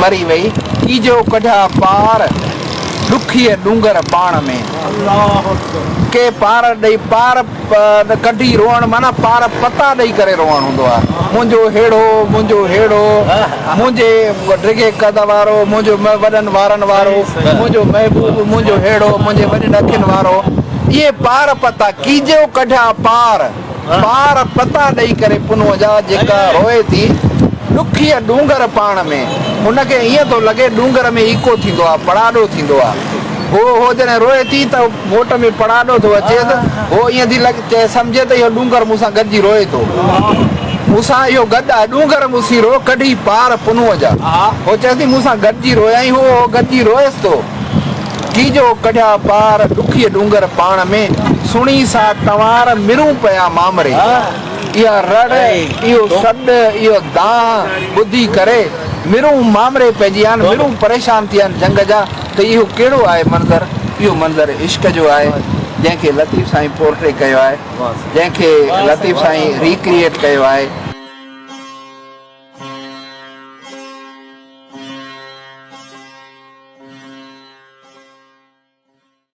مري وئي، ڪيجو ڪڍيا پار، ڏکيء ڏونگر پاڻ ۾. ڪي پار ڏئي پار ڪڍي روئڻ معنيٰ پار پتا ڏئي ڪري روئڻ هوندو آهي. منهنجو ههڙو، منهنجو ههڙو، منهنجي ڊگهي قد وارو، منهنجو وڏن وارن وارو، منهنجو محبوب، منهنجو ههڙو، منهنجي وڏين اکين وارو. اهي پار پتا، ڪيجو ڪڍيا پار. پار پتا ڏئي ڪري پنهونء جا جيڪا روئي ٿي، ڏکيء ڏونگر پاڻ ۾. هن کي ائين ٿو لڳي ڏونگر ۾ ايڪو ٿيندو آ، پڙاڏو ٿيندو آ. هوء هوء جڏهن روئي ٿي ته موٽ ۾ پڙاڏو ٿو اچيس. هوء ائين ٿي لڳي چئي سمجهي ته اهو ڏونگر مون سان گڏجي روئي ٿو. مون سان اهو گڏ آهي. ڏونگر مون سين رو ڪڍي پار پنهونء جا. هوء چئي ٿي مون سان گڏجي رويائين. هوء هوء گڏجي روئيس ٿو. ڪي جو ڪڍيا پار، ڏکيء ڏونگر پاڻ ۾، سڻي سا تنوار، مرون پيا مامري. اها رڙ، اهو سڏ، اهو دانهن ٻڌي ڪري، مرون مامري پئجي ويا آهن، مرون پريشان ٿي ويا آهن جنگ جا ته اهو ڪهڙو آهي منظر؟ اهو منظر عشق جو آهي، جنهن کي لطيف سائين پورٽري ڪيو آهي، جنهن کي لطيف سائين ريڪريئيٽ ڪيو آهي.